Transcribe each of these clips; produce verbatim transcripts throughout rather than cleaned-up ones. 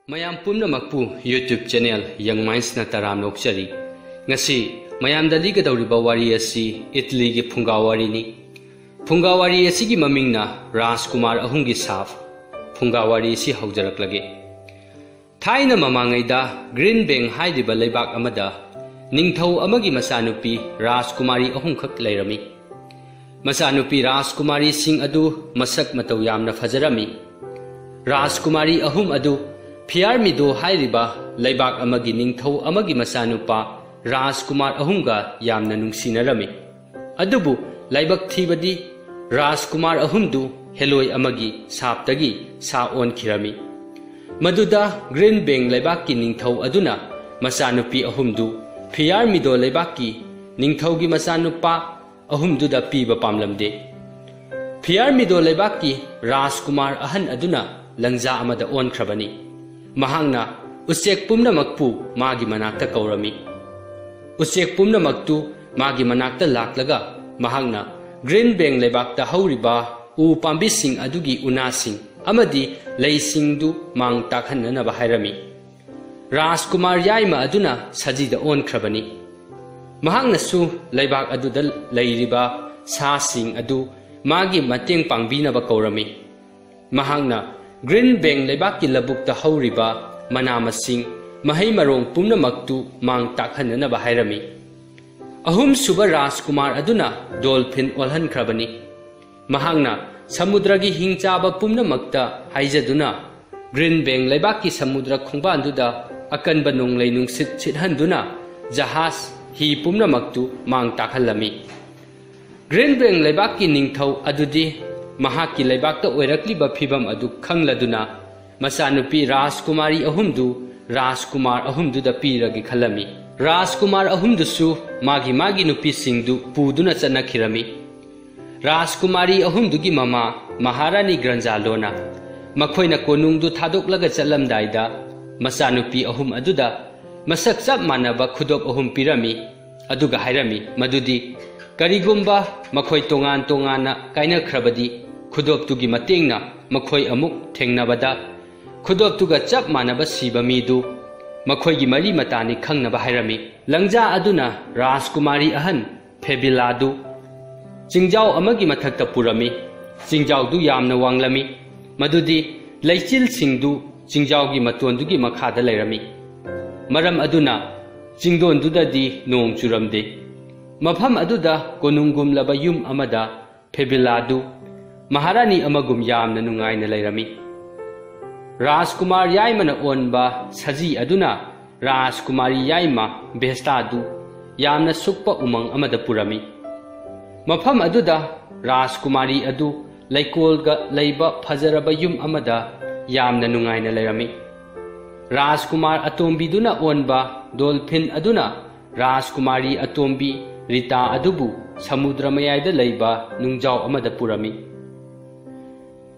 ꯃꯌꯥꯝ ꯄꯨꯝꯅꯃꯛꯄꯨ YouTube channel Young Mindsꯅ ꯇꯔꯥꯝꯅ ꯑꯣꯛꯆꯔꯤ꯫ ꯉꯁꯤ ꯃꯌꯥꯝꯗ ꯂꯤꯒꯗꯧꯔꯤꯕ ꯋꯥꯔꯤ ꯑꯁꯤ ꯏꯠꯂꯤꯒꯤ ꯐꯨꯡꯒꯥ ꯋꯥꯔꯤꯅꯤ꯫ ꯐꯨꯡꯒꯥ ꯋꯥꯔꯤ ꯑꯁꯤꯒꯤ ꯃꯃꯤꯡꯅ ꯔꯥꯖꯀꯨꯃꯥꯔ ꯑꯍꯨꯝꯒꯤ ꯁꯥꯞ꯫ ꯐꯨꯡꯒꯥ ꯋꯥꯔꯤ ꯑꯁꯤ ꯍꯧꯖꯔꯛꯂꯒꯦ꯫ ꯊꯥꯏꯅ ꯃꯃꯥꯡꯉꯩꯗ ꯒ꯭ꯔꯤꯟ ꯕꯦꯡ ꯍꯥꯏꯔꯤꯕ ꯂꯩꯕꯥꯛ ꯑꯃꯗ ꯅꯤꯡꯊꯧ ꯑꯃꯒꯤ ꯃꯆꯥꯅꯨꯄꯤ ꯔꯥꯖꯀꯨꯃꯥꯔꯤ ꯑꯍꯨꯝꯈꯛ ꯂꯩꯔꯝꯃꯤ꯫ ꯃꯆꯥꯅꯨꯄꯤ ꯔꯥꯖꯀꯨꯃꯥꯔꯤꯁꯤꯡ ꯑꯗꯨ ꯃꯁꯛ ꯃꯇꯧ ꯌꯥꯝꯅ ꯐꯖꯔꯝꯃꯤ꯫ ꯔꯥꯖꯀꯨꯃꯥꯔꯤ ꯑꯍꯨꯝ ꯑꯗꯨ ꯐꯤꯌꯥꯔꯃꯤꯗꯣ ꯍꯥꯏꯔꯤꯕ ꯂꯩꯕꯥꯛ ꯑꯃꯒꯤ ꯅꯤꯡꯊꯧ ꯑꯃꯒꯤ ꯃꯆꯥꯅꯨꯄꯥ ꯔꯥꯖꯀꯨꯃꯥꯔ ꯑꯍꯨꯝꯒ ꯌꯥꯝꯅ ꯅꯨꯡꯁꯤꯅꯔꯝꯃꯤ꯫ ꯑꯗꯨꯕꯨ ꯂꯥꯏꯕꯛ ꯊꯤꯕꯗꯤ ꯔꯥꯖꯀꯨꯃꯥꯔ ꯑꯍꯨꯝꯗꯨ ꯍꯦꯂꯣꯏ ꯑꯃꯒꯤ ꯁꯥꯞꯇꯒꯤ ꯁꯥ ꯑꯣꯟꯈꯤꯔꯝꯃꯤ꯫ ꯃꯗꯨꯗ ꯒ꯭ꯔꯤꯟ ꯕꯦꯡ ꯂꯩꯕꯥꯛꯀꯤ ꯅꯤꯡꯊꯧ ꯑꯗꯨꯅ ꯃꯆꯥꯅꯨꯄꯤ ꯑꯍꯨꯝꯗꯨ ꯐꯤꯌꯥꯔꯃꯤꯗꯣ ꯂꯩꯕꯥꯛꯀꯤ ꯅꯤꯡꯊꯧꯒꯤ ꯃꯆꯥꯅꯨꯄꯥ ꯑꯍꯨꯝꯗꯨꯗ ꯄꯤꯕ ꯄꯥꯝꯂꯝꯗꯦ꯫ ꯐꯤꯌꯥꯔꯃꯤꯗꯣ ꯂꯩꯕꯥꯛꯀꯤ ꯔꯥꯖꯀꯨꯃꯥꯔ ꯑꯍꯟ ꯑꯗꯨꯅ ꯂꯪꯖꯥ ꯑꯃꯗ ꯑꯣꯟꯈ꯭ꯔꯕꯅꯤ꯫ ꯃꯍꯥꯛꯅ ꯎꯆꯦꯛ ꯄꯨꯝꯅꯃꯛꯄꯨ ꯃꯥꯒꯤ ꯃꯅꯥꯛꯇ ꯀꯧꯔꯝꯃꯤ꯫ ꯎꯆꯦꯛ ꯄꯨꯝꯅꯃꯛꯇꯨ ꯃꯥꯒꯤ ꯃꯅꯥꯛꯇ ꯂꯥꯛꯂꯒ ꯃꯍꯥꯛꯅ ꯒ꯭ꯔꯤꯟ ꯕꯦꯡ ꯂꯩꯕꯥꯛꯇ ꯍꯧꯔꯤꯕ ꯎ ꯄꯥꯝꯕꯤꯁꯤꯡ ꯑꯗꯨꯒꯤ ꯎꯅꯥꯁꯤꯡ ꯑꯃꯗꯤ ꯂꯩꯁꯤꯡꯗꯨ ꯃꯥꯡ ꯇꯥꯛꯍꯟꯅꯅꯕ ꯍꯥꯏꯔꯝꯃꯤ꯫ ꯔꯥꯖꯀꯨꯃꯥꯔ ꯌꯥꯏꯃ ꯑꯗꯨꯅ ꯁꯖꯤꯗ ꯑꯣꯟꯈ꯭ꯔꯕꯅꯤ꯫ ꯃꯍꯥꯛꯅꯁꯨ ꯂꯩꯕꯥꯛ ꯑꯗꯨꯗ ꯂꯩꯔꯤꯕ ꯁꯥꯁꯤꯡ ꯑꯗꯨ ꯃꯥꯒꯤ ꯃꯇꯦꯡ ꯄꯥꯡꯕꯤꯅꯕ ꯀꯧꯔꯝꯃꯤ꯫ ꯃꯍꯥꯛꯅ ꯒ꯭ꯔꯤꯟ ꯕꯦꯡ ꯂꯩꯕꯥꯛꯀꯤ ꯂꯧꯕꯨꯛꯇ ꯍꯧꯔꯤꯕ ꯃꯅꯥ ꯃꯁꯤꯡ, ꯃꯍꯩ ꯃꯔꯣꯡ ꯄꯨꯝꯅꯃꯛꯇꯨ ꯃꯥꯡ ꯇꯥꯛꯍꯟꯅꯅꯕ ꯍꯥꯏꯔꯝꯃꯤ꯫ ꯑꯍꯨꯝꯁꯨꯕ ꯔꯥꯖꯀꯨꯃꯥꯔ ꯑꯗꯨꯅ ꯗꯣꯜꯐꯤꯟ ꯑꯣꯜꯍꯟꯈ꯭ꯔꯕꯅꯤ꯫ ꯃꯍꯥꯛꯅ ꯁꯃꯨꯗ꯭ꯔꯒꯤ ꯍꯤꯡꯆꯥꯕ ꯄꯨꯝꯅꯃꯛꯇ ꯍꯥꯏꯖꯗꯨꯅ ꯒ꯭ꯔꯤꯟ ꯕꯦꯡ ꯂꯩꯕꯥꯛꯀꯤ ꯁꯃꯨꯗ꯭ꯔ ꯈꯣꯡꯕꯥꯟꯗꯨꯗ ꯑꯀꯟꯕ ꯅꯣꯡꯂꯩ ꯅꯨꯡꯁꯤꯠ ꯁꯤꯠꯍꯟꯗꯨꯅ ꯖꯍꯥꯖ, ꯍꯤ ꯄꯨꯝꯅꯃꯛꯇꯨ ꯃꯥꯡ ꯇꯥꯛꯍꯜꯂꯝꯃꯤ꯫ ꯒ꯭ꯔꯤꯟ ꯕꯦꯡ ꯂꯩꯕꯥꯛꯀꯤ ꯅꯤꯡꯊꯧ ꯑꯗꯨꯗꯤ ꯃꯍꯥꯛꯀꯤ ꯂꯩꯕꯥꯛꯇ ꯑꯣꯏꯔꯛꯂꯤꯕ ꯐꯤꯚꯝ ꯑꯗꯨ ꯈꯪꯂꯗꯨꯅ ꯃꯆꯥꯅꯨꯄꯤ ꯔꯥꯖꯀꯨꯃꯥꯔꯤ ꯑꯍꯨꯝꯗꯨ ꯔꯥꯖꯀꯨꯃꯥꯔ ꯑꯍꯨꯝꯗꯨꯗ ꯄꯤꯔꯒꯦ ꯈꯜꯂꯝꯃꯤ꯫ ꯔꯥꯖꯀꯨꯃꯥꯔ ꯑꯍꯨꯝꯗꯨꯁꯨ ꯃꯥꯒꯤ ꯃꯥꯒꯤ ꯅꯨꯄꯤꯁꯤꯡꯗꯨ ꯄꯨꯗꯨꯅ ꯆꯠꯅꯈꯤꯔꯝꯃꯤ꯫ ꯔꯥꯖꯀꯨꯃꯥꯔꯤ ꯑꯍꯨꯝꯗꯨꯒꯤ ꯃꯃꯥ ꯃꯍꯥꯔꯥꯅꯤ ꯒ꯭ꯔꯟꯖꯥꯂꯣꯅ ꯃꯈꯣꯏꯅ ꯀꯣꯅꯨꯡꯗꯨ ꯊꯥꯗꯣꯛꯂꯒ ꯆꯠꯂꯝꯗꯥꯏꯗ ꯃꯆꯥꯅꯨꯄꯤ ꯑꯍꯨꯝ ꯑꯗꯨꯗ ꯃꯁꯛ ꯆꯞ ꯃꯥꯟꯅꯕ ꯈꯨꯗꯣꯞ ꯑꯍꯨꯝ ꯄꯤꯔꯝꯃꯤ꯫ ꯑꯗꯨꯒ ꯍꯥꯏꯔꯝꯃꯤ ꯃꯗꯨꯗꯤ ꯀꯔꯤꯒꯨꯝꯕ ꯃꯈꯣꯏ ꯇꯣꯉꯥꯟ ꯇꯣꯉꯥꯟꯅ ꯀꯥꯏꯅꯈ꯭ꯔꯕꯗꯤ ꯈꯨꯗꯣꯞꯇꯨꯒꯤ ꯃꯇꯦꯡꯅ ꯃꯈꯣꯏ ꯑꯃꯨꯛ ꯊꯦꯡꯅꯕꯗ ꯈꯨꯗꯣꯞꯇꯨꯒ ꯆꯞ ꯃꯥꯟꯅꯕ ꯁꯤꯕ ꯃꯤꯗꯨ ꯃꯈꯣꯏꯒꯤ ꯃꯔꯤ ꯃꯇꯥꯅꯤ ꯈꯪꯅꯕ ꯍꯥꯏꯔꯝꯃꯤ꯫ ꯂꯪꯖꯥ ꯑꯗꯨꯅ ꯔꯥꯖꯀꯨꯃꯥꯔꯤ ꯑꯍꯟ ꯐꯦꯕꯤꯂꯥꯗꯨ ꯆꯤꯡꯖꯥꯎ ꯑꯃꯒꯤ ꯃꯊꯛꯇ ꯄꯨꯔꯝꯃꯤ꯫ ꯆꯤꯡꯖꯥꯎꯗꯨ ꯌꯥꯝꯅ ꯋꯥꯡꯂꯝꯃꯤ, ꯃꯗꯨꯗꯤ ꯂꯩꯆꯤꯜꯁꯤꯡꯗꯨ ꯆꯤꯡꯖꯥꯎꯒꯤ ꯃꯇꯣꯟꯗꯨꯒꯤ ꯃꯈꯥꯗ ꯂꯩꯔꯝꯃꯤ꯫ ꯃꯔꯝ ꯑꯗꯨꯅ ꯆꯤꯡꯗꯣꯟꯗꯨꯗꯗꯤ ꯅꯣꯡ ꯆꯨꯔꯝꯗꯦ꯫ ꯃꯐꯝ ꯑꯗꯨꯗ ꯀꯣꯅꯨꯡꯒꯨꯝꯂꯕ ꯌꯨꯝ ꯑꯃꯗ ꯐꯦꯕꯤꯂꯥꯗꯨ ꯃꯍꯥꯔꯥꯅꯤ ꯑꯃꯒꯨꯝ ꯌꯥꯝꯅ ꯅꯨꯡꯉꯥꯏꯅ ꯂꯩꯔꯝꯃꯤ꯫ ꯔꯥꯖꯀꯨꯃꯥꯔ ꯌꯥꯏꯃꯅ ꯑꯣꯟꯕ ꯁꯖꯤ ꯑꯗꯨꯅ ꯔꯥꯖꯀꯨꯃꯥꯔꯤ ꯌꯥꯏꯃ ꯚꯦꯁꯇꯥꯗꯨ ꯌꯥꯝꯅ ꯁꯨꯛꯄ ꯎꯃꯪ ꯑꯃꯗ ꯄꯨꯔꯝꯃꯤ꯫ ꯃꯐꯝ ꯑꯗꯨꯗ ꯔꯥꯖꯀꯨꯃꯥꯔꯤ ꯑꯗꯨ ꯂꯩꯀꯣꯜꯒ ꯂꯩꯕ ꯐꯖꯔꯕ ꯌꯨꯝ ꯑꯃꯗ ꯌꯥꯝꯅ ꯅꯨꯡꯉꯥꯏꯅ ꯂꯩꯔꯝꯃꯤ꯫ ꯔꯥꯖꯀꯨꯃꯥꯔ ꯑꯇꯣꯝꯕꯤꯗꯨꯅ ꯑꯣꯟꯕ ꯗꯣꯜꯐꯤꯟ ꯑꯗꯨꯅ ꯔꯥꯖꯀꯨꯃꯥꯔꯤ ꯑꯇꯣꯝꯕꯤ ꯔꯤꯇꯥ ꯑꯗꯨꯕꯨ ꯁꯃꯨꯗ꯭ꯔ ꯃꯌꯥꯏꯗ ꯂꯩꯕ ꯅꯨꯡꯖꯥꯎ ꯑꯃꯗ ꯄꯨꯔꯝꯃꯤ꯫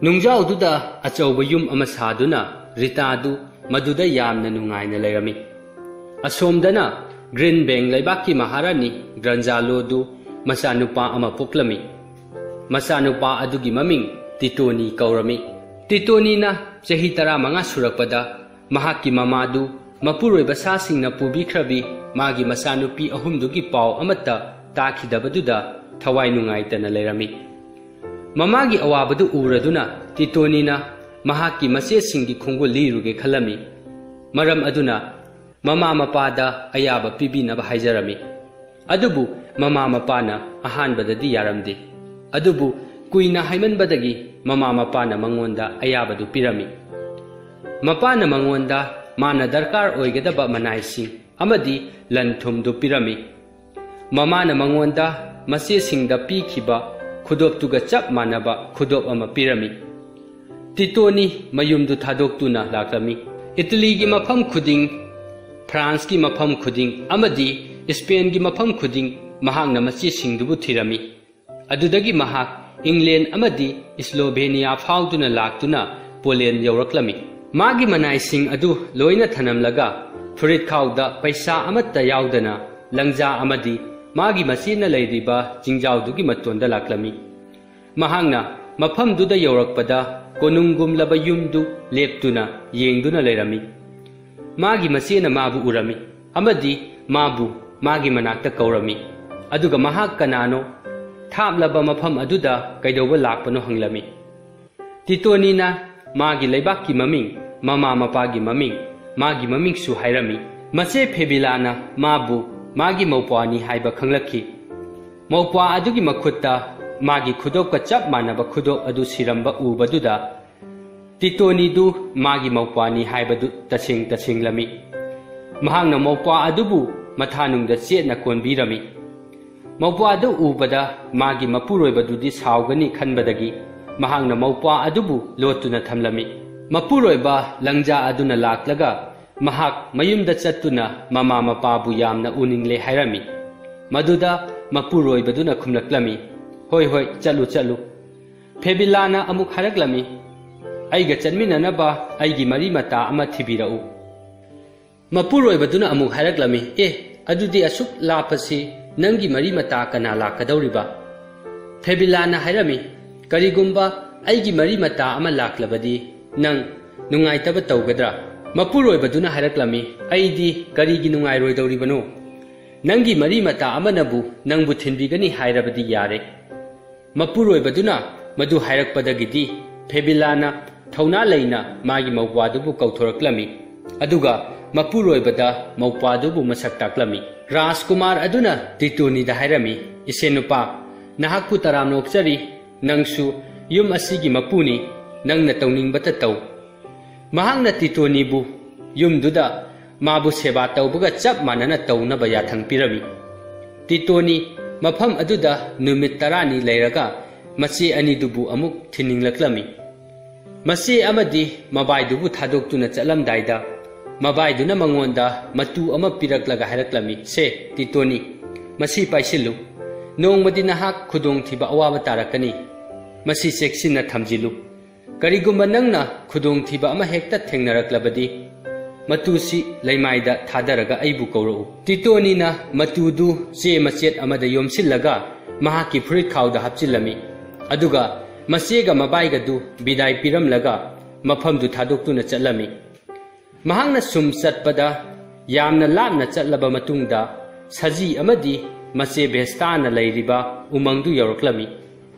ꯅꯨꯡꯖꯥꯎꯗꯨꯗ ꯑꯆꯧꯕ ꯌꯨꯝ ꯑꯃ ꯁꯥꯗꯨꯅ ꯔꯤꯇꯥꯗꯨ ꯃꯗꯨꯗ ꯌꯥꯝꯅ ꯅꯨꯡꯉꯥꯏꯅ ꯂꯩꯔꯝꯃꯤ꯫ ꯑꯁꯣꯝꯗꯅ ꯒ꯭ꯔꯤꯟ ꯕꯦꯡ ꯂꯩꯕꯥꯛꯀꯤ ꯃꯍꯥꯔꯥꯅꯤ ꯒ꯭ꯔꯟꯖꯥꯂꯣꯗꯨ ꯃꯆꯥꯅꯨꯄꯥ ꯑꯃ ꯄꯣꯛꯂꯝꯃꯤ꯫ ꯃꯆꯥꯅꯨꯄꯥ ꯑꯗꯨꯒꯤ ꯃꯃꯤꯡ ꯇꯤꯇꯣꯅꯤ ꯀꯧꯔꯝꯃꯤ꯫ ꯇꯤꯇꯣꯅꯤꯅ ꯆꯍꯤ ꯇꯔꯥꯃꯉꯥ ꯁꯨꯔꯛꯄꯗ ꯃꯍꯥꯛꯀꯤ ꯃꯃꯥꯗꯨ ꯃꯄꯨꯔꯣꯏꯕ ꯁꯥꯁꯤꯡꯅ ꯄꯨꯕꯤꯈ꯭ꯔꯕꯤ ꯃꯥꯒꯤ ꯃꯆꯥꯅꯨꯄꯤ ꯑꯍꯨꯝꯗꯨꯒꯤ ꯄꯥꯎ ꯑꯃꯠꯇ ꯇꯥꯈꯤꯗꯕꯗꯨꯗ ꯊꯋꯥꯏ ꯅꯨꯡꯉꯥꯏꯇꯅ ꯂꯩꯔꯝꯃꯤ꯫ ꯃꯃꯥꯒꯤ ꯑꯋꯥꯕꯗꯨ ꯎꯔꯗꯨꯅ ꯇꯤꯇꯣꯅꯤꯅ ꯃꯍꯥꯛꯀꯤ ꯃꯆꯦꯁꯤꯡꯒꯤ ꯈꯣꯡꯒꯨꯜ ꯂꯤꯔꯨꯒꯦ ꯈꯜꯂꯝꯃꯤ꯫ ꯃꯔꯝ ꯑꯗꯨꯅ ꯃꯃꯥ ꯃꯄꯥꯗ ꯑꯌꯥꯕ ꯄꯤꯕꯤꯅꯕ ꯍꯥꯏꯖꯔꯝꯃꯤ꯫ ꯑꯗꯨꯕꯨ ꯃꯃꯥ ꯃꯄꯥꯅ ꯑꯍꯥꯟꯕꯗꯗꯤ ꯌꯥꯔꯝꯗꯦ꯫ ꯑꯗꯨꯕꯨ ꯀꯨꯏꯅ ꯍꯥꯏꯃꯟꯕꯗꯒꯤ ꯃꯃꯥ ꯃꯄꯥꯅ ꯃꯉꯣꯟꯗ ꯑꯌꯥꯕꯗꯨ ꯄꯤꯔꯝꯃꯤ꯫ ꯃꯄꯥꯅ ꯃꯉꯣꯟꯗ ꯃꯥꯅ ꯗꯔꯀꯥꯔ ꯑꯣꯏꯒꯗꯕ ꯃꯅꯥꯏꯁꯤꯡ ꯑꯃꯗꯤ ꯂꯟ ꯊꯨꯝꯗꯨ ꯄꯤꯔꯝꯃꯤ꯫ ꯃꯃꯥꯅ ꯃꯉꯣꯟꯗ ꯃꯆꯦꯁꯤꯡꯗ ꯄꯤꯈꯤꯕ ꯈꯨꯗꯣꯞꯇꯨꯒ ꯆꯞ ꯃꯥꯟꯅꯕ ꯈꯨꯗꯣꯞ ꯑꯃ ꯄꯤꯔꯝꯃꯤ꯫ ꯇꯤꯇꯣꯅꯤ ꯃꯌꯨꯝꯗꯨ ꯊꯥꯗꯣꯛꯇꯨꯅ ꯂꯥꯛꯂꯝꯃꯤ꯫ ꯏꯇꯂꯤꯒꯤ ꯃꯐꯝ ꯈꯨꯗꯤꯡ, ꯐ꯭ꯔꯥꯟꯁꯀꯤ ꯃꯐꯝ ꯈꯨꯗꯤꯡ ꯑꯃꯗꯤ ꯏꯁꯄꯦꯟꯒꯤ ꯃꯐꯝ ꯈꯨꯗꯤꯡ ꯃꯍꯥꯛꯅ ꯃꯆꯦꯁꯤꯡꯗꯨꯕꯨ ꯊꯤꯔꯝꯃꯤ꯫ ꯑꯗꯨꯗꯒꯤ ꯃꯍꯥꯛ ꯏꯪꯂꯦꯟ ꯑꯃꯗꯤ ꯏꯁꯂꯣꯚꯦꯅꯤꯌꯥ ꯐꯥꯎꯗꯨꯅ ꯂꯥꯛꯇꯨꯅ ꯄꯣꯂꯦꯟ ꯌꯧꯔꯛꯂꯝꯃꯤ꯫ ꯃꯥꯒꯤ ꯃꯅꯥꯏꯁꯤꯡ ꯑꯗꯨ ꯂꯣꯏꯅ ꯊꯅꯝꯂꯒ ꯐꯨꯔꯤꯠꯈꯥꯎꯗ ꯄꯩꯁꯥ ꯑꯃꯠꯇ ꯌꯥꯎꯗꯅ ꯂꯪꯖꯥ ꯑꯃꯗꯤ ꯃꯥꯒꯤ ꯃꯆꯦꯅ ꯂꯩꯔꯤꯕ ꯆꯤꯡꯖꯥꯎꯗꯨꯒꯤ ꯃꯇꯣꯟꯗ ꯂꯥꯛꯂꯝꯃꯤ꯫ ꯃꯍꯥꯛꯅ ꯃꯐꯝꯗꯨꯗ ꯌꯧꯔꯛꯄꯗ ꯀꯣꯅꯨꯡꯒꯨꯝꯂꯕ ꯌꯨꯝꯗꯨ ꯂꯦꯞꯇꯨꯅ ꯌꯦꯡꯗꯨꯅ ꯂꯩꯔꯝꯃꯤ꯫ ꯃꯥꯒꯤ ꯃꯆꯦꯅ ꯃꯥꯕꯨ ꯎꯔꯝꯃꯤ ꯑꯃꯗꯤ ꯃꯥꯕꯨ ꯃꯥꯒꯤ ꯃꯅꯥꯛꯇ ꯀꯧꯔꯝꯃꯤ꯫ ꯑꯗꯨꯒ ꯃꯍꯥꯛ ꯀꯅꯥꯅꯣ, ꯊꯥꯞꯂꯕ ꯃꯐꯝ ꯑꯗꯨꯗ ꯀꯩꯗꯧꯕ ꯂꯥꯛꯄꯅꯣ ꯍꯪꯂꯝꯃꯤ꯫ ꯇꯤꯇꯣꯅꯤꯅ ꯃꯥꯒꯤ ꯂꯩꯕꯥꯛꯀꯤ ꯃꯃꯤꯡ, ꯃꯃꯥ ꯃꯄꯥꯒꯤ ꯃꯃꯤꯡ, ꯃꯥꯒꯤ ꯃꯃꯤꯡꯁꯨ ꯍꯥꯏꯔꯝꯃꯤ꯫ ꯃꯆꯦ ꯐꯦꯕꯤꯂꯥꯅ ꯃꯥꯕꯨ ꯃꯥꯒꯤ ꯃꯧꯄ꯭ꯋꯥꯅꯤ ꯍꯥꯏꯕ ꯈꯪꯂꯛꯈꯤ꯫ ꯃꯧꯄ꯭ꯋꯥ ꯑꯗꯨꯒꯤ ꯃꯈꯨꯠꯇ ꯃꯥꯒꯤ ꯈꯨꯗꯣꯞꯀ ꯆꯞ ꯃꯥꯟꯅꯕ ꯈꯨꯗꯣꯞ ꯑꯗꯨ ꯁꯤꯔꯝꯕ ꯎꯕꯗꯨꯗ ꯇꯤꯇꯣꯅꯤꯗꯨ ꯃꯥꯒꯤ ꯃꯧꯄ꯭ꯋꯥꯅꯤ ꯍꯥꯏꯕꯗꯨ ꯇꯁꯦꯡ ꯇꯁꯦꯡꯂꯝꯃꯤ꯫ ꯃꯍꯥꯛꯅ ꯃꯧꯄ꯭ꯋꯥ ꯑꯗꯨꯕꯨ ꯃꯊꯥꯅꯨꯡꯗ ꯆꯦꯠꯅ ꯀꯣꯟꯕꯤꯔꯝꯃꯤ꯫ ꯃꯧꯄ꯭ꯋꯥ ꯑꯗꯨ ꯎꯕꯗ ꯃꯥꯒꯤ ꯃꯄꯨꯔꯣꯏꯕꯗꯨꯗꯤ ꯁꯥꯎꯒꯅꯤ ꯈꯟꯕꯗꯒꯤ ꯃꯍꯥꯛꯅ ꯃꯧꯄ꯭ꯋꯥ ꯑꯗꯨꯕꯨ ꯂꯣꯠꯇꯨꯅ ꯊꯝꯂꯝꯃꯤ꯫ ꯃꯄꯨꯔꯣꯏꯕ ꯂꯪꯖꯥ ꯑꯗꯨꯅ ꯂꯥꯛꯂꯒ ꯃꯍꯥꯛ ꯃꯌꯨꯝꯗ ꯆꯠꯇꯨꯅ ꯃꯃꯥ ꯃꯄꯥꯕꯨ ꯌꯥꯝꯅ ꯎꯅꯤꯡꯂꯦ ꯍꯥꯏꯔꯝꯃꯤ꯫ ꯃꯗꯨꯗ ꯃꯄꯨꯔꯣꯏꯕꯗꯨꯅ ꯈꯨꯝꯂꯛꯂꯝꯃꯤ, "ꯍꯣꯏ, ꯍꯣꯏ, ꯆꯠꯂꯨ, ꯆꯠꯂꯨ꯫" ꯐꯦꯕꯤꯂꯥꯅ ꯑꯃꯨꯛ ꯍꯥꯏꯔꯛꯂꯝꯃꯤ, "ꯑꯩꯒ ꯆꯠꯃꯤꯟꯅꯅꯕ ꯑꯩꯒꯤ ꯃꯔꯤ ꯃꯇꯥ ꯑꯃ ꯊꯤꯕꯤꯔꯛꯎ꯫" ꯃꯄꯨꯔꯣꯏꯕꯗꯨꯅ ꯑꯃꯨꯛ ꯍꯥꯏꯔꯛꯂꯝꯃꯤ, "ꯑꯦ, ꯑꯗꯨꯗꯤ ꯑꯁꯨꯛ ꯂꯥꯞꯄꯁꯤ ꯅꯪꯒꯤ ꯃꯔꯤ ꯃꯇꯥ ꯀꯅꯥ ꯂꯥꯛꯀꯗꯧꯔꯤꯕ?" ꯐꯦꯕꯤꯂꯥꯅ ꯍꯥꯏꯔꯝꯃꯤ, "ꯀꯔꯤꯒꯨꯝꯕ ꯑꯩꯒꯤ ꯃꯔꯤ ꯃꯇꯥ ꯑꯃ ꯂꯥꯛꯂꯕꯗꯤ ꯅꯪ ꯅꯨꯡꯉꯥꯏꯇꯕ ꯇꯧꯒꯗ꯭ꯔꯥ?" ꯃꯄꯨꯔꯣꯏꯕꯗꯨꯅ ꯍꯥꯏꯔꯛꯂꯝꯃꯤ, "ꯑꯩꯗꯤ ꯀꯔꯤꯒꯤ ꯅꯨꯡꯉꯥꯏꯔꯣꯏꯗꯧꯔꯤꯕꯅꯣ? ꯅꯪꯒꯤ ꯃꯔꯤ ꯃꯇꯥ ꯑꯃꯅꯕꯨ ꯅꯪꯕꯨ ꯊꯤꯟꯕꯤꯒꯅꯤ ꯍꯥꯏꯔꯕꯗꯤ ꯌꯥꯔꯦ꯫" ꯃꯄꯨꯔꯣꯏꯕꯗꯨꯅ ꯃꯗꯨ ꯍꯥꯏꯔꯛꯄꯗꯒꯤꯗꯤ ꯐꯦꯕꯤꯂꯥꯅ ꯊꯧꯅꯥ ꯂꯩꯅ ꯃꯥꯒꯤ ꯃꯧꯄ꯭ꯋꯥꯗꯨꯕꯨ ꯀꯧꯊꯣꯔꯛꯂꯝꯃꯤ꯫ ꯑꯗꯨꯒ ꯃꯄꯨꯔꯣꯏꯕꯗ ꯃꯧꯄ꯭ꯋꯥꯗꯨꯕꯨ ꯃꯁꯛ ꯇꯥꯛꯂꯝꯃꯤ꯫ ꯔꯥꯖꯀꯨꯃꯥꯔ ꯑꯗꯨꯅ ꯇꯤꯇꯣꯅꯤꯗ ꯍꯥꯏꯔꯝꯃꯤ, "ꯏꯁꯦꯟ ꯅꯨꯄꯥ, ꯅꯍꯥꯛꯄꯨ ꯇꯔꯥꯝꯅ ꯑꯣꯛꯆꯔꯤ꯫ ꯅꯪꯁꯨ ꯌꯨꯝ ꯑꯁꯤꯒꯤ ꯃꯄꯨꯅꯤ꯫ ꯅꯪꯅ ꯇꯧꯅꯤꯡꯕꯇ ꯇꯧ꯫" ꯃꯍꯥꯛꯅ ꯇꯤꯇꯣꯅꯤꯕꯨ ꯌꯨꯝꯗꯨꯗ ꯃꯥꯕꯨ ꯁꯦꯕꯥ ꯇꯧꯕꯒ ꯆꯞ ꯃꯥꯟꯅꯅ ꯇꯧꯅꯕ ꯌꯥꯊꯪ ꯄꯤꯔꯝꯃꯤ꯫ ꯇꯤꯇꯣꯅꯤ ꯃꯐꯝ ꯑꯗꯨꯗ ꯅꯨꯃꯤꯠ ꯇꯔꯥꯅꯤ ꯂꯩꯔꯒ ꯃꯆꯦ ꯑꯅꯤꯗꯨꯕꯨ ꯑꯃꯨꯛ ꯊꯤꯟꯅꯤꯡꯂꯛꯂꯝꯃꯤ꯫ ꯃꯆꯦ ꯑꯃꯗꯤ ꯃꯕꯥꯏꯗꯨꯕꯨ ꯊꯥꯗꯣꯛꯇꯨꯅ ꯆꯠꯂꯝꯗꯥꯏꯗ ꯃꯕꯥꯏꯗꯨꯅ ꯃꯉꯣꯟꯗ ꯃꯇꯨ ꯑꯃ ꯄꯤꯔꯛꯂꯒ ꯍꯥꯏꯔꯛꯂꯝꯃꯤ, "ꯁꯦ, ꯇꯤꯇꯣꯅꯤ, ꯃꯁꯤ ꯄꯥꯏꯁꯤꯜꯂꯨ꯫ ꯅꯣꯡꯃꯗꯤ ꯅꯍꯥꯛ ꯈꯨꯗꯣꯡꯊꯤꯕ ꯑꯋꯥꯕ ꯇꯥꯔꯛꯀꯅꯤ꯫ ꯃꯁꯤ ꯆꯦꯛꯁꯤꯟꯅ ꯊꯝꯖꯤꯜꯂꯨ꯫ ꯀꯔꯤꯒꯨꯝꯕ ꯅꯪꯅ ꯈꯨꯗꯣꯡꯊꯤꯕ ꯑꯃ ꯍꯦꯛꯇ ꯊꯦꯡꯅꯔꯛꯂꯕꯗꯤ, ꯃꯇꯨꯁꯤ ꯂꯩꯃꯥꯏꯗ ꯊꯥꯗꯔꯒ ꯑꯩꯕꯨ ꯀꯧꯔꯛꯎ꯫" ꯇꯤꯇꯣꯅꯤꯅ ꯃꯇꯨꯗꯨ ꯆꯦ ꯃꯆꯦꯠ ꯑꯃꯗ ꯌꯣꯝꯁꯤꯜꯂꯒ ꯃꯍꯥꯛꯀꯤ ꯐꯨꯔꯤꯠ ꯈꯥꯎꯗ ꯍꯥꯞꯆꯤꯜꯂꯝꯃꯤ꯫ ꯑꯗꯨꯒ ꯃꯆꯦꯒ ꯃꯕꯥꯏꯒꯗꯨ ꯕꯤꯗꯥꯏ ꯄꯤꯔꯝꯂꯒ ꯃꯐꯝꯗꯨ ꯊꯥꯗꯣꯛꯇꯨꯅ ꯆꯠꯂꯝꯃꯤ꯫ ꯃꯍꯥꯛꯅ ꯁꯨꯝ ꯆꯠꯄꯗ ꯌꯥꯝꯅ ꯂꯥꯞꯅ ꯆꯠꯂꯕ ꯃꯇꯨꯡꯗ ꯁꯖꯤ ꯑꯃꯗꯤ ꯃꯆꯦ ꯚꯦꯁꯇꯥꯅ ꯂꯩꯔꯤꯕ ꯎꯃꯪꯗꯨ ꯌꯧꯔꯛꯂꯝꯃꯤ꯫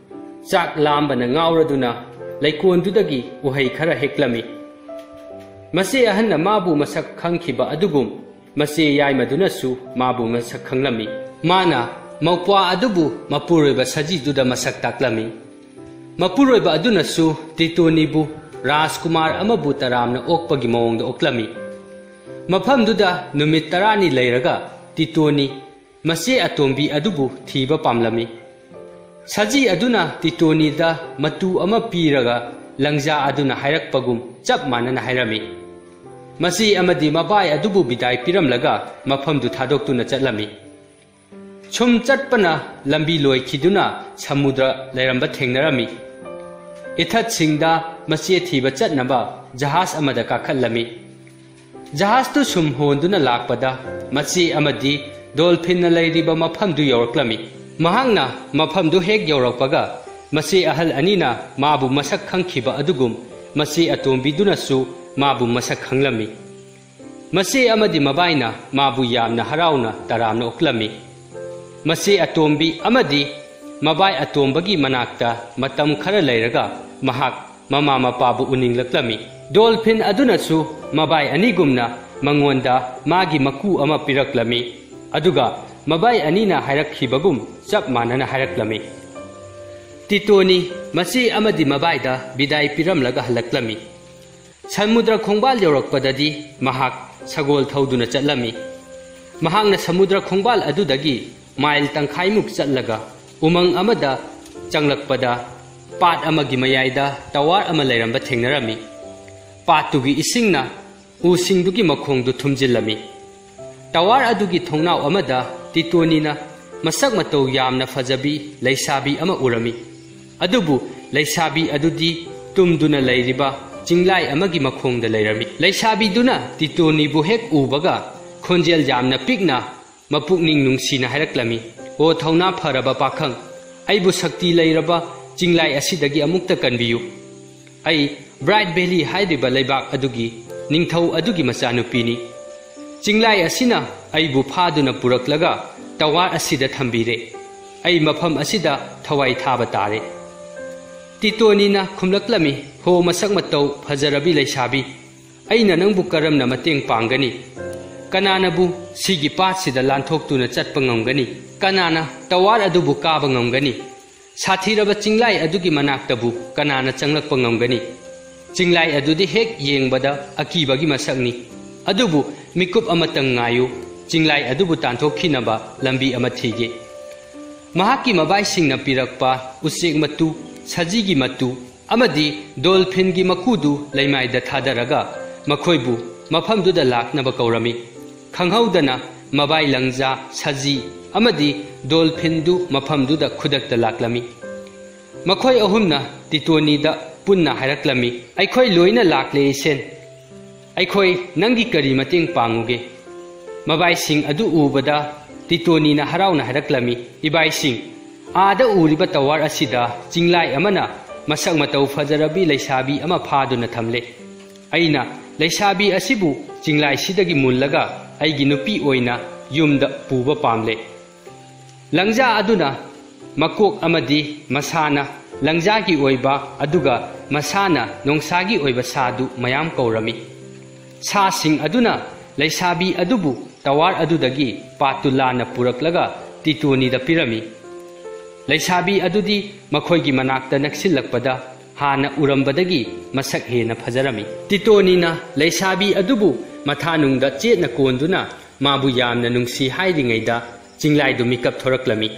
ꯆꯥꯛ ꯂꯥꯝꯕꯅ ꯉꯥꯎꯔꯗꯨꯅ ꯂꯩꯀꯣꯟꯗꯨꯗꯒꯤ ꯎꯍꯩ ꯈꯔ ꯍꯦꯛꯂꯝꯃꯤ꯫ ꯃꯆꯦ ꯑꯍꯟꯅ ꯃꯥꯕꯨ ꯃꯁꯛ ꯈꯪꯈꯤꯕ ꯑꯗꯨꯒꯨꯝ ꯃꯆꯦ ꯌꯥꯏꯃꯗꯨꯅꯁꯨ ꯃꯥꯕꯨ ꯃꯁꯛ ꯈꯪꯂꯝꯃꯤ꯫ ꯃꯥꯅ ꯃꯧꯄ꯭ꯋꯥ ꯑꯗꯨꯕꯨ ꯃꯄꯨꯔꯣꯏꯕ ꯁꯖꯤꯗꯨꯗ ꯃꯁꯛ ꯇꯥꯛꯂꯝꯃꯤ꯫ ꯃꯄꯨꯔꯣꯏꯕ ꯑꯗꯨꯅꯁꯨ ꯇꯤꯇꯣꯅꯤꯕꯨ ꯔꯥꯖꯀꯨꯃꯥꯔ ꯑꯃꯕꯨ ꯇꯔꯥꯝꯅ ꯑꯣꯛꯄꯒꯤ ꯃꯑꯣꯡꯗ ꯑꯣꯛꯂꯝꯃꯤ꯫ ꯃꯐꯝꯗꯨꯗ ꯅꯨꯃꯤꯠ ꯇꯔꯥꯅꯤ ꯂꯩꯔꯒ ꯇꯤꯇꯣꯅꯤ ꯃꯆꯦ ꯑꯇꯣꯝꯕꯤ ꯑꯗꯨꯕꯨ ꯊꯤꯕ ꯄꯥꯝꯂꯝꯃꯤ꯫ ꯁꯖꯤ ꯑꯗꯨꯅ ꯇꯤꯇꯣꯅꯤꯗ ꯃꯇꯨ ꯑꯃ ꯄꯤꯔꯒ ꯂꯪꯖꯥ ꯑꯗꯨꯅ ꯍꯥꯏꯔꯛꯄꯒꯨꯝ ꯆꯞ ꯃꯥꯟꯅꯅ ꯍꯥꯏꯔꯝꯃꯤ꯫ ꯃꯆꯦ ꯑꯃꯗꯤ ꯃꯕꯥꯏ ꯑꯗꯨꯕꯨ ꯕꯤꯗꯥꯏ ꯄꯤꯔꯝꯂꯒ ꯃꯐꯝꯗꯨ ꯊꯥꯗꯣꯛꯇꯨꯅ ꯆꯠꯂꯝꯃꯤ꯫ ꯁꯨꯝ ꯆꯠꯄꯅ ꯂꯝꯕꯤ ꯂꯣꯏꯈꯤꯗꯨꯅ ꯁꯃꯨꯗ꯭ꯔ ꯂꯩꯔꯝꯕ ꯊꯦꯡꯅꯔꯝꯃꯤ꯫ ꯏꯊꯠꯁꯤꯡꯗ ꯃꯆꯦ ꯊꯤꯕ ꯆꯠꯅꯕ ꯖꯍꯥꯖ ꯑꯃꯗ ꯀꯥꯈꯠꯂꯝꯃꯤ꯫ ꯖꯍꯥꯖꯇꯨ ꯁꯨꯝ ꯍꯣꯟꯗꯨꯅ ꯂꯥꯛꯄꯗ ꯃꯆꯦ ꯑꯃꯗꯤ ꯗꯣꯜꯐꯤꯟꯅ ꯂꯩꯔꯤꯕ ꯃꯐꯝꯗꯨ ꯌꯧꯔꯛꯂꯝꯃꯤ꯫ ꯃꯍꯥꯛꯅ ꯃꯐꯝꯗꯨ ꯍꯦꯛ ꯌꯧꯔꯛꯄꯒ ꯃꯆꯦ ꯑꯍꯜ ꯑꯅꯤꯅ ꯃꯥꯕꯨ ꯃꯁꯛ ꯈꯪꯈꯤꯕ ꯑꯗꯨꯒꯨꯝ ꯃꯆꯦ ꯑꯇꯣꯝꯕꯤꯗꯨꯅꯁꯨ ꯃꯥꯕꯨ ꯃꯁꯛ ꯈꯪꯂꯝꯃꯤ꯫ ꯃꯆꯦ ꯑꯃꯗꯤ ꯃꯕꯥꯏꯅ ꯃꯥꯕꯨ ꯌꯥꯝꯅ ꯍꯔꯥꯎꯅ ꯇꯔꯥꯝꯅ ꯑꯣꯛꯂꯝꯃꯤ꯫ ꯃꯆꯦ ꯑꯇꯣꯝꯕꯤ ꯑꯃꯗꯤ ꯃꯕꯥꯏ ꯑꯇꯣꯝꯕꯒꯤ ꯃꯅꯥꯛꯇ ꯃꯇꯝ ꯈꯔ ꯂꯩꯔꯒ ꯃꯍꯥꯛ ꯃꯃꯥ ꯃꯄꯥꯕꯨ ꯎꯅꯤꯡꯂꯛꯂꯝꯃꯤ꯫ ꯗꯣꯜꯐꯤꯟ ꯑꯗꯨꯅꯁꯨ ꯃꯕꯥꯏ ꯑꯅꯤꯒꯨꯝꯅ ꯃꯉꯣꯟꯗ ꯃꯥꯒꯤ ꯃꯀꯨ ꯑꯃ ꯄꯤꯔꯛꯂꯝꯃꯤ꯫ ꯑꯗꯨꯒ ꯃꯕꯥꯏ ꯑꯅꯤꯅ ꯍꯥꯏꯔꯛꯈꯤꯕꯒꯨꯝ ꯆꯞ ꯃꯥꯟꯅꯅ ꯍꯥꯏꯔꯛꯂꯝꯃꯤ꯫ ꯇꯤꯇꯣꯅꯤ ꯃꯆꯦ ꯑꯃꯗꯤ ꯃꯕꯥꯏꯗ ꯕꯤꯗꯥꯏ ꯄꯤꯔꯝꯂꯒ ꯍꯜꯂꯛꯂꯝꯃꯤ꯫ ꯁꯃꯨꯗ꯭ꯔ ꯈꯣꯡꯕꯥꯜ ꯌꯧꯔꯛꯄꯗꯗꯤ ꯃꯍꯥꯛ ꯁꯒꯣꯜ ꯊꯧꯗꯨꯅ ꯆꯠꯂꯝꯃꯤ꯫ ꯃꯍꯥꯛꯅ ꯁꯃꯨꯗ꯭ꯔ ꯈꯣꯡꯕꯥꯜ ꯑꯗꯨꯗꯒꯤ ꯃꯥꯏꯜ ꯇꯪꯈꯥꯏꯃꯨꯛ ꯆꯠꯂꯒ ꯎꯃꯪ ꯑꯃꯗ ꯆꯪꯂꯛꯄꯗ ꯄꯥꯠ ꯑꯃꯒꯤ ꯃꯌꯥꯏꯗ ꯇꯋꯥꯔ ꯑꯃ ꯂꯩꯔꯝꯕ ꯊꯦꯡꯅꯔꯝꯃꯤ꯫ ꯄꯥꯠꯇꯨꯒꯤ ꯏꯁꯤꯡꯅ ꯎꯁꯤꯡꯗꯨꯒꯤ ꯃꯈꯣꯡꯗꯨ ꯊꯨꯝꯖꯤꯜꯂꯝꯃꯤ꯫ ꯇꯋꯥꯔ ꯑꯗꯨꯒꯤ ꯊꯣꯡꯅꯥꯎ ꯑꯃꯗ ꯇꯤꯇꯣꯅꯤꯅ ꯃꯁꯛ ꯃꯇꯧ ꯌꯥꯝꯅ ꯐꯖꯕꯤ ꯂꯩꯁꯥꯕꯤ ꯑꯃ ꯎꯔꯝꯃꯤ꯫ ꯑꯗꯨꯕꯨ ꯂꯩꯁꯥꯕꯤ ꯑꯗꯨꯗꯤ ꯇꯨꯝꯗꯨꯅ ꯂꯩꯔꯤꯕ ꯆꯤꯡꯂꯥꯏ ꯑꯃꯒꯤ ꯃꯈꯣꯡꯗ ꯂꯩꯔꯝꯃꯤ꯫ ꯂꯩꯁꯥꯕꯤꯗꯨꯅ ꯇꯤꯇꯣꯅꯤꯕꯨ ꯍꯦꯛ ꯎꯕꯒ ꯈꯣꯟꯖꯦꯜ ꯌꯥꯝꯅ ꯄꯤꯛꯅ ꯃꯄꯨꯛꯅꯤꯡ ꯅꯨꯡꯁꯤꯅ ꯍꯥꯏꯔꯛꯂꯝꯃꯤ, "ꯑꯣ ꯊꯧꯅꯥ ꯐꯔꯕ ꯄꯥꯈꯪ, ꯑꯩꯕꯨ ꯁꯛꯇꯤ ꯂꯩꯔꯕ ꯆꯤꯡꯂꯥꯏ ꯑꯁꯤꯗꯒꯤ ꯑꯃꯨꯛꯇ ꯀꯟꯕꯤꯌꯨ꯫ ꯑꯩ ꯕ꯭ꯔꯥꯏꯠ ꯚꯦꯂꯤ ꯍꯥꯏꯔꯤꯕ ꯂꯩꯕꯥꯛ ꯑꯗꯨꯒꯤ ꯅꯤꯡꯊꯧ ꯑꯗꯨꯒꯤ ꯃꯆꯥꯅꯨꯄꯤꯅꯤ꯫ ꯆꯤꯡꯂꯥꯏ ꯑꯁꯤꯅ ꯑꯩꯕꯨ ꯐꯥꯗꯨꯅ ꯄꯨꯔꯛꯂꯒ ꯇꯋꯥꯔ ꯑꯁꯤꯗ ꯊꯝꯕꯤꯔꯦ꯫ ꯑꯩ ꯃꯐꯝ ꯑꯁꯤꯗ ꯊꯋꯥꯏ ꯊꯥꯕ ꯇꯥꯔꯦ꯫" ꯇꯤꯇꯣꯅꯤꯅ ꯈꯨꯝꯂꯛꯂꯝꯃꯤ, "ꯍꯣ, ꯃꯁꯛ ꯃꯇꯧ ꯐꯖꯔꯕꯤ ꯂꯩꯁꯥꯕꯤ, ꯑꯩꯅ ꯅꯪꯕꯨ ꯀꯔꯝꯅ ꯃꯇꯦꯡ ꯄꯥꯡꯒꯅꯤ? ꯀꯅꯥꯅꯕꯨ ꯁꯤꯒꯤ ꯄꯥꯠꯁꯤꯗ ꯂꯥꯟꯊꯣꯛꯇꯨꯅ ꯆꯠꯄ ꯉꯝꯒꯅꯤ? ꯀꯅꯥꯅ ꯇꯋꯥꯔ ꯑꯗꯨꯕꯨ ꯀꯥꯕ ꯉꯝꯒꯅꯤ? ꯁꯥꯊꯤꯔꯕ ꯆꯤꯡꯂꯥꯏ ꯑꯗꯨꯒꯤ ꯃꯅꯥꯛꯇꯕꯨ ꯀꯅꯥꯅ ꯆꯪꯂꯛꯄ ꯉꯝꯒꯅꯤ?" ꯆꯤꯡꯂꯥꯏ ꯑꯗꯨꯗꯤ ꯍꯦꯛ ꯌꯦꯡꯕꯗ ꯑꯀꯤꯕꯒꯤ ꯃꯁꯛꯅꯤ꯫ ꯑꯗꯨꯕꯨ ꯃꯤꯀꯨꯞ ꯑꯃꯇꯪ ꯉꯥꯏꯌꯨ, ꯆꯤꯡꯂꯥꯏ ꯑꯗꯨꯕꯨ ꯇꯥꯟꯊꯣꯛꯈꯤꯅꯕ ꯂꯝꯕꯤ ꯑꯃ ꯊꯤꯒꯦ꯫ ꯃꯍꯥꯛꯀꯤ ꯃꯕꯥꯏꯁꯤꯡꯅ ꯄꯤꯔꯛꯄ ꯎꯆꯦꯛ ꯃꯇꯨ, ꯁꯖꯤꯒꯤ ꯃꯇꯨ ꯑꯃꯗꯤ ꯗꯣꯜꯐꯤꯟꯒꯤ ꯃꯀꯨꯗꯨ ꯂꯩꯃꯥꯏꯗ ꯊꯥꯗꯔꯒ ꯃꯈꯣꯏꯕꯨ ꯃꯐꯝꯗꯨꯗ ꯂꯥꯛꯅꯕ ꯀꯧꯔꯝꯃꯤ꯫ ꯈꯪꯍꯧꯗꯅ ꯃꯕꯥꯏ ꯂꯪꯖꯥ, ꯁꯖꯤ ꯑꯃꯗꯤ ꯗꯣꯜꯐꯤꯟꯗꯨ ꯃꯐꯝꯗꯨꯗ ꯈꯨꯗꯛꯇ ꯂꯥꯛꯂꯝꯃꯤ꯫ ꯃꯈꯣꯏ ꯑꯍꯨꯝꯅ ꯇꯤꯇꯣꯅꯤꯗ ꯄꯨꯟꯅ ꯍꯥꯏꯔꯛꯂꯝꯃꯤ, "ꯑꯩꯈꯣꯏ ꯂꯣꯏꯅ ꯂꯥꯛꯂꯦ, ꯏꯁꯦꯟ꯫ ꯑꯩꯈꯣꯏ ꯅꯪꯒꯤ ꯀꯔꯤ ꯃꯇꯦꯡ ꯄꯥꯡꯉꯨꯒꯦ?" ꯃꯕꯥꯏꯁꯤꯡ ꯑꯗꯨ ꯎꯕꯗ ꯇꯤꯇꯣꯅꯤꯅ ꯍꯔꯥꯎꯅ ꯍꯥꯏꯔꯛꯂꯝꯃꯤ, "ꯏꯕꯥꯏꯁꯤꯡ, ꯑꯥꯗ ꯎꯔꯤꯕ ꯇꯋꯥꯔ ꯑꯁꯤꯗ ꯆꯤꯡꯂꯥꯏ ꯑꯃꯅ ꯃꯁꯛ ꯃꯇꯧ ꯐꯖꯔꯕꯤ ꯂꯩꯁꯥꯕꯤ ꯑꯃ ꯐꯥꯗꯨꯅ ꯊꯝꯂꯦ꯫ ꯑꯩꯅ ꯂꯩꯁꯥꯕꯤ ꯑꯁꯤꯕꯨ ꯆꯤꯡꯂꯥꯏꯁꯤꯗꯒꯤ ꯃꯨꯜꯂꯒ ꯑꯩꯒꯤ ꯅꯨꯄꯤ ꯑꯣꯏꯅ ꯌꯨꯝꯗ ꯄꯨꯕ ꯄꯥꯝꯂꯦ꯫" ꯂꯪꯖꯥ ꯑꯗꯨꯅ ꯃꯀꯣꯛ ꯑꯃꯗꯤ ꯃꯁꯥꯅ ꯂꯪꯖꯥꯒꯤ ꯑꯣꯏꯕ ꯑꯗꯨꯒ ꯃꯁꯥꯅ ꯅꯣꯡꯁꯥꯒꯤ ꯑꯣꯏꯕ ꯁꯥꯗꯨ ꯃꯌꯥꯝ ꯀꯧꯔꯝꯃꯤ꯫ ꯁꯥꯁꯤꯡ ꯑꯗꯨꯅ ꯂꯩꯁꯥꯕꯤ ꯑꯗꯨꯕꯨ ꯇꯋꯥꯔ ꯑꯗꯨꯗꯒꯤ ꯄꯥꯠꯇꯨ ꯂꯥꯟꯅ ꯄꯨꯔꯛꯂꯒ ꯇꯤꯇꯣꯅꯤꯗ ꯄꯤꯔꯝꯃꯤ꯫ ꯂꯩꯁꯥꯕꯤ ꯑꯗꯨꯗꯤ ꯃꯈꯣꯏꯒꯤ ꯃꯅꯥꯛꯇ ꯅꯛꯁꯤꯜꯂꯛꯄꯗ ꯍꯥꯟꯅ ꯎꯔꯝꯕꯗꯒꯤ ꯃꯁꯛ ꯍꯦꯟꯅ ꯐꯖꯔꯝꯃꯤ꯫ ꯇꯤꯇꯣꯅꯤꯅ ꯂꯩꯁꯥꯕꯤ ꯑꯗꯨꯕꯨ ꯃꯊꯥꯅꯨꯡꯗ ꯆꯦꯠꯅ ꯀꯣꯟꯗꯨꯅ ꯃꯥꯕꯨ ꯌꯥꯝꯅ ꯅꯨꯡꯁꯤ ꯍꯥꯏꯔꯤꯉꯩꯗ ꯆꯤꯡꯂꯥꯏꯗꯨ ꯃꯤꯀꯞ ꯊꯣꯔꯛꯂꯝꯃꯤ꯫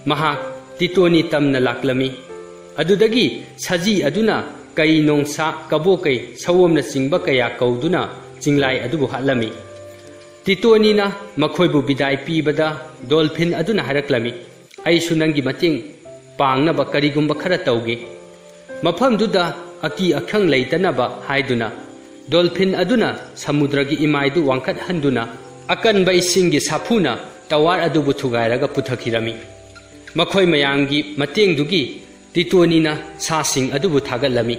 ꯃꯍꯥꯛ ꯇꯤꯇꯣꯅꯤ ꯇꯝꯅ ꯂꯥꯛꯂꯝꯃꯤ꯫ ꯑꯗꯨꯗꯒꯤ ꯁꯖꯤ ꯑꯗꯨꯅ ꯀꯩ ꯅꯣꯡꯁꯥ, ꯀꯕꯣꯀꯩ, ꯁꯑꯣꯝꯅꯆꯤꯡꯕ ꯀꯌꯥ ꯀꯧꯗꯨꯅ ꯆꯤꯡꯂꯥꯏ ꯑꯗꯨꯕꯨ ꯍꯥꯠꯂꯝꯃꯤ꯫ ꯇꯤꯇꯣꯅꯤꯅ ꯃꯈꯣꯏꯕꯨ ꯕꯤꯗꯥꯏ ꯄꯤꯕꯗ ꯗꯣꯜꯐꯤꯟ ꯑꯗꯨꯅ ꯍꯥꯏꯔꯛꯂꯝꯃꯤ, "ꯑꯩꯁꯨ ꯅꯪꯒꯤ ꯃꯇꯦꯡ ꯄꯥꯡꯅꯕ ꯀꯔꯤꯒꯨꯝꯕ ꯈꯔ ꯇꯧꯒꯦ꯫" ꯃꯐꯝꯗꯨꯗ ꯑꯀꯤ ꯑꯈꯪ ꯂꯩꯇꯅꯕ ꯍꯥꯏꯗꯨꯅ ꯗꯣꯜꯐꯤꯟ ꯑꯗꯨꯅ ꯁꯃꯨꯗ꯭ꯔꯒꯤ ꯏꯃꯥꯏꯗꯨ ꯋꯥꯡꯈꯠꯍꯟꯗꯨꯅ ꯑꯀꯟꯕ ꯏꯁꯤꯡꯒꯤ ꯁꯥꯐꯨꯅ ꯇꯋꯥꯔ ꯑꯗꯨꯕꯨ ꯊꯨꯒꯥꯏꯔꯒ ꯄꯨꯊꯈꯤꯔꯝꯃꯤ꯫ ꯃꯈꯣꯏ ꯃꯌꯥꯝꯒꯤ ꯃꯇꯦꯡꯗꯨꯒꯤ ꯇꯤꯇꯣꯅꯤꯅ ꯁꯥꯁꯤꯡ ꯑꯗꯨꯕꯨ ꯊꯥꯒꯠꯂꯝꯃꯤ꯫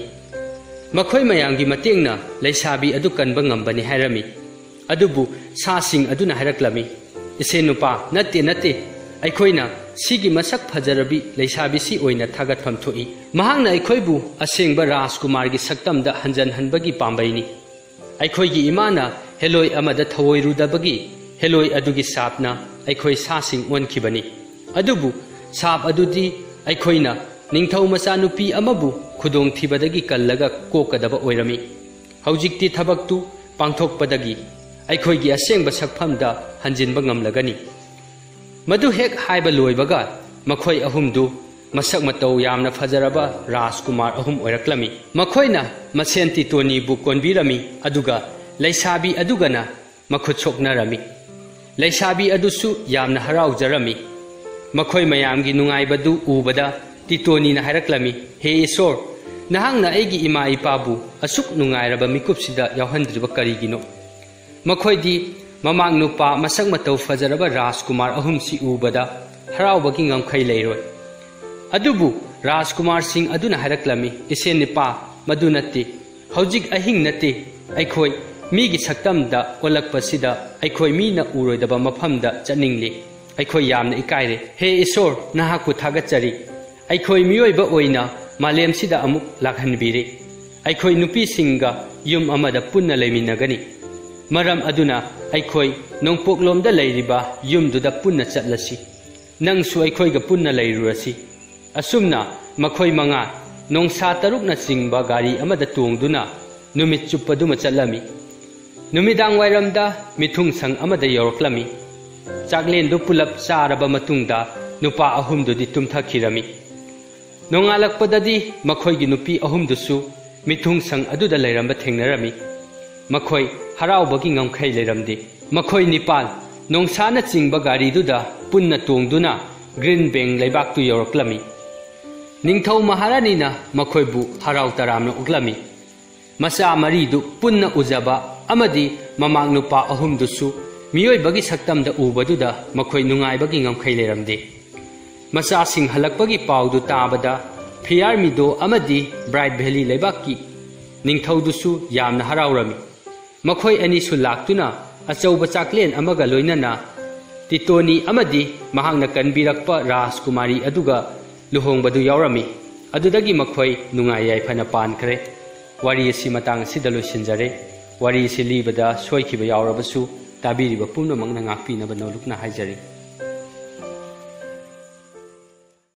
ꯃꯈꯣꯏ ꯃꯌꯥꯝꯒꯤ ꯃꯇꯦꯡꯅ ꯂꯩꯁꯥꯕꯤ ꯑꯗꯨ ꯀꯟꯕ ꯉꯝꯕꯅꯤ ꯍꯥꯏꯔꯝꯃꯤ꯫ ꯑꯗꯨꯕꯨ ꯁꯥꯁꯤꯡ ꯑꯗꯨꯅ ꯍꯥꯏꯔꯛꯂꯝꯃꯤ, "ꯏꯁꯦ ꯅꯨꯄꯥ, ꯅꯠꯇꯦ, ꯅꯠꯇꯦ꯫ ꯑꯩꯈꯣꯏꯅ ꯁꯤꯒꯤ ꯃꯁꯛ ꯐꯖꯔꯕꯤ ꯂꯩꯁꯥꯕꯤꯁꯤ ꯑꯣꯏꯅ ꯊꯥꯒꯠꯐꯝ ꯊꯣꯛꯏ꯫ ꯃꯍꯥꯛꯅ ꯑꯩꯈꯣꯏꯕꯨ ꯑꯁꯦꯡꯕ ꯔꯥꯖꯀꯨꯃꯥꯔꯒꯤ ꯁꯛꯇꯝꯗ ꯍꯟꯖꯟꯍꯟꯕꯒꯤ ꯄꯥꯝꯕꯩꯅꯤ꯫ ꯑꯩꯈꯣꯏꯒꯤ ꯏꯃꯥꯅ ꯍꯦꯂꯣꯏ ꯑꯃꯗ ꯊꯧꯑꯣꯏꯔꯨꯗꯕꯒꯤ ꯍꯦꯂꯣꯏ ꯑꯗꯨꯒꯤ ꯁꯥꯞꯅ ꯑꯩꯈꯣꯏ ꯁꯥꯁꯤꯡ ꯑꯣꯟꯈꯤꯕꯅꯤ꯫ ꯑꯗꯨꯕꯨ ꯁꯥꯞ ꯑꯗꯨꯗꯤ ꯑꯩꯈꯣꯏꯅ ꯅꯤꯡꯊꯧ ꯃꯆꯥꯅꯨꯄꯤ ꯑꯃꯕꯨ ꯈꯨꯗꯣꯡꯊꯤꯕꯗꯒꯤ ꯀꯜꯂꯒ ꯀꯣꯛꯀꯗꯕ ꯑꯣꯏꯔꯝꯃꯤ꯫ ꯍꯧꯖꯤꯛꯇꯤ ꯊꯕꯛꯇꯨ ꯄꯥꯡꯊꯣꯛꯄꯗꯒꯤ ꯑꯩꯈꯣꯏꯒꯤ ꯑꯁꯦꯡꯕ ꯁꯛꯐꯝꯗ ꯍꯟꯖꯤꯟꯕ ꯉꯝꯂꯒꯅꯤ꯫" ꯃꯗꯨ ꯍꯦꯛ ꯍꯥꯏꯕ ꯂꯣꯏꯕꯒ ꯃꯈꯣꯏ ꯑꯍꯨꯝꯗꯨ ꯃꯁꯛ ꯃꯇꯧ ꯌꯥꯝꯅ ꯐꯖꯔꯕ ꯔꯥꯖꯀꯨꯃꯥꯔ ꯑꯍꯨꯝ ꯑꯣꯏꯔꯛꯂꯝꯃꯤ꯫ ꯃꯈꯣꯏꯅ ꯃꯁꯦꯟ ꯇꯤꯇꯣꯅꯤꯕꯨ ꯀꯣꯟꯕꯤꯔꯝꯃꯤ, ꯑꯗꯨꯒ ꯂꯩꯁꯥꯕꯤ ꯑꯗꯨꯒꯅ ꯃꯈꯨꯠ ꯁꯣꯛꯅꯔꯝꯃꯤ꯫ ꯂꯩꯁꯥꯕꯤ ꯑꯗꯨꯁꯨ ꯌꯥꯝꯅ ꯍꯔꯥꯎꯖꯔꯝꯃꯤ꯫ ꯃꯈꯣꯏ ꯃꯌꯥꯝꯒꯤ ꯅꯨꯡꯉꯥꯏꯕꯗꯨ ꯎꯕꯗ ꯇꯤꯇꯣꯅꯤꯅ ꯍꯥꯏꯔꯛꯂꯝꯃꯤ, "ꯍꯦ ꯏꯁꯣꯔ, ꯅꯍꯥꯛꯅ ꯑꯩꯒꯤ ꯏꯃꯥ ꯏꯄꯥꯕꯨ ꯑꯁꯨꯛ ꯅꯨꯡꯉꯥꯏꯔꯕ ꯃꯤꯀꯨꯞꯁꯤꯗ ꯌꯥꯎꯍꯟꯗ꯭ꯔꯤꯕ ꯀꯔꯤꯒꯤꯅꯣ?" ꯃꯈꯣꯏꯗꯤ ꯃꯃꯥꯡ ꯅꯨꯄꯥ ꯃꯁꯛ ꯃꯇꯧ ꯐꯖꯔꯕ ꯔꯥꯖꯀꯨꯃꯥꯔ ꯑꯍꯨꯝꯁꯤ ꯎꯕꯗ ꯍꯔꯥꯎꯕꯒꯤ ꯉꯝꯈꯩ ꯂꯩꯔꯣꯏ꯫ ꯑꯗꯨꯕꯨ ꯔꯥꯖꯀꯨꯃꯥꯔꯁꯤꯡ ꯑꯗꯨꯅ ꯍꯥꯏꯔꯛꯂꯝꯃꯤ, "ꯏꯁꯦ ꯅꯨꯄꯥ, ꯃꯗꯨ ꯅꯠꯇꯦ꯫ ꯍꯧꯖꯤꯛ ꯑꯍꯤꯡ ꯅꯠꯇꯦ꯫ ꯑꯩꯈꯣꯏ ꯃꯤꯒꯤ ꯁꯛꯇꯝꯗ ꯑꯣꯜꯂꯛꯄꯁꯤꯗ ꯑꯩꯈꯣꯏ ꯃꯤꯅ ꯎꯔꯣꯏꯗꯕ ꯃꯐꯝꯗ ꯆꯠꯅꯤꯡꯂꯤ꯫ ꯑꯩꯈꯣꯏ ꯌꯥꯝꯅ ꯏꯀꯥꯏꯔꯦ꯫ ꯍꯦ ꯏꯁꯣꯔ, ꯅꯍꯥꯛꯄꯨ ꯊꯥꯒꯠꯆꯔꯤ꯫ ꯑꯩꯈꯣꯏ ꯃꯤꯑꯣꯏꯕ ꯑꯣꯏꯅ ꯃꯥꯂꯦꯝꯁꯤꯗ ꯑꯃꯨꯛ ꯂꯥꯛꯍꯟꯕꯤꯔꯦ꯫ ꯑꯩꯈꯣꯏ ꯅꯨꯄꯤꯁꯤꯡꯒ ꯌꯨꯝ ꯑꯃꯗ ꯄꯨꯟꯅ ꯂꯩꯃꯤꯟꯅꯒꯅꯤ꯫ ꯃꯔꯝ ꯑꯗꯨꯅ ꯑꯩꯈꯣꯏ ꯅꯣꯡꯄꯣꯛꯂꯣꯝꯗ ꯂꯩꯔꯤꯕ ꯌꯨꯝꯗꯨꯗ ꯄꯨꯟꯅ ꯆꯠꯂꯁꯤ꯫ ꯅꯪꯁꯨ ꯑꯩꯈꯣꯏꯒ ꯄꯨꯟꯅ ꯂꯩꯔꯨꯔꯁꯤ꯫" ꯑꯁꯨꯝꯅ ꯃꯈꯣꯏ ꯃꯉꯥ ꯅꯣꯡꯁꯥ ꯇꯔꯨꯛꯅ ꯆꯤꯡꯕ ꯒꯥꯔꯤ ꯑꯃꯗ ꯇꯣꯡꯗꯨꯅ ꯅꯨꯃꯤꯠ ꯆꯨꯞꯄꯗꯨꯃ ꯆꯠꯂꯝꯃꯤ꯫ ꯅꯨꯃꯤꯗꯥꯡ ꯋꯥꯏꯔꯝꯗ ꯃꯤꯊꯨꯡꯁꯪ ꯑꯃꯗ ꯌꯧꯔꯛꯂꯝꯃꯤ꯫ ꯆꯥꯛꯂꯦꯟꯗꯨ ꯄꯨꯂꯞ ꯆꯥꯔꯕ ꯃꯇꯨꯡꯗ ꯅꯨꯄꯥ ꯑꯍꯨꯝꯗꯨꯗꯤ ꯇꯨꯝꯊꯈꯤꯔꯝꯃꯤ꯫ ꯅꯣꯡꯉꯥꯜꯂꯛꯄꯗꯗꯤ ꯃꯈꯣꯏꯒꯤ ꯅꯨꯄꯤ ꯑꯍꯨꯝꯗꯨꯁꯨ ꯃꯤꯊꯨꯡꯁꯪ ꯑꯗꯨꯗ ꯂꯩꯔꯝꯕ ꯊꯦꯡꯅꯔꯝꯃꯤ꯫ ꯃꯈꯣꯏ ꯍꯔꯥꯎꯕꯒꯤ ꯉꯝꯈꯩ ꯂꯩꯔꯝꯗꯦ꯫ ꯃꯈꯣꯏ ꯅꯤꯄꯥꯜ ꯅꯣꯡꯁꯥꯅ ꯆꯤꯡꯕ ꯒꯥꯔꯤꯗꯨꯗ ꯄꯨꯟꯅ ꯇꯣꯡꯗꯨꯅ ꯒ꯭ꯔꯤꯟ ꯕꯦꯡ ꯂꯩꯕꯥꯛꯇꯨ ꯌꯧꯔꯛꯂꯝꯃꯤ꯫ ꯅꯤꯡꯊꯧ ꯃꯍꯥꯔꯥꯅꯤꯅ ꯃꯈꯣꯏꯕꯨ ꯍꯔꯥꯎ ꯇꯔꯥꯝꯅ ꯑꯣꯛꯂꯝꯃꯤ꯫ ꯃꯆꯥ ꯃꯔꯤꯗꯨ ꯄꯨꯟꯅ ꯎꯖꯕ ꯑꯃꯗꯤ ꯃꯃꯥꯡ ꯅꯨꯄꯥ ꯑꯍꯨꯝꯗꯨꯁꯨ ꯃꯤꯑꯣꯏꯕꯒꯤ ꯁꯛꯇꯝꯗ ꯎꯕꯗꯨꯗ ꯃꯈꯣꯏ ꯅꯨꯡꯉꯥꯏꯕꯒꯤ ꯉꯝꯈꯩ ꯂꯩꯔꯝꯗꯦ꯫ ꯃꯆꯥꯁꯤꯡ ꯍꯜꯂꯛꯄꯒꯤ ꯄꯥꯎꯗꯨ ꯇꯥꯕꯗ ꯐꯤꯌꯥꯔꯃꯤꯗꯣ ꯑꯃꯗꯤ ꯕ꯭ꯔꯥꯏꯠ ꯚꯦꯂꯤ ꯂꯩꯕꯥꯛꯀꯤ ꯅꯤꯡꯊꯧꯗꯨꯁꯨ ꯌꯥꯝꯅ ꯍꯔꯥꯎꯔꯝꯃꯤ꯫ ꯃꯈꯣꯏ ꯑꯅꯤꯁꯨ ꯂꯥꯛꯇꯨꯅ ꯑꯆꯧꯕ ꯆꯥꯛꯂꯦꯟ ꯑꯃꯒ ꯂꯣꯏꯅꯅ ꯇꯤꯇꯣꯅꯤ ꯑꯃꯗꯤ ꯃꯍꯥꯛꯅ ꯀꯟꯕꯤꯔꯛꯄ ꯔꯥꯖꯀꯨꯃꯥꯔꯤ ꯑꯗꯨꯒ ꯂꯨꯍꯣꯡꯕꯗꯨ ꯌꯥꯎꯔꯝꯃꯤ꯫ ꯑꯗꯨꯗꯒꯤ ꯃꯈꯣꯏ ꯅꯨꯡꯉꯥꯏ ꯌꯥꯏꯐꯅ ꯄꯥꯟꯈ꯭ꯔꯦ꯫ ꯋꯥꯔꯤ ꯑꯁꯤ ꯃꯇꯥꯡ ꯑꯁꯤꯗ ꯂꯣꯏꯁꯤꯟꯖꯔꯦ꯫ ꯋꯥꯔꯤ ꯑꯁꯤ ꯂꯤꯕꯗ ꯁꯣꯏꯈꯤꯕ ꯌꯥꯎꯔꯕꯁꯨ ꯇꯥꯕꯤꯔꯤꯕ ꯄꯨꯝꯅꯃꯛꯅ ꯉꯥꯛꯄꯤꯅꯕ ꯅꯣꯂꯨꯛꯅ ꯍꯥꯏꯖꯔꯤ꯫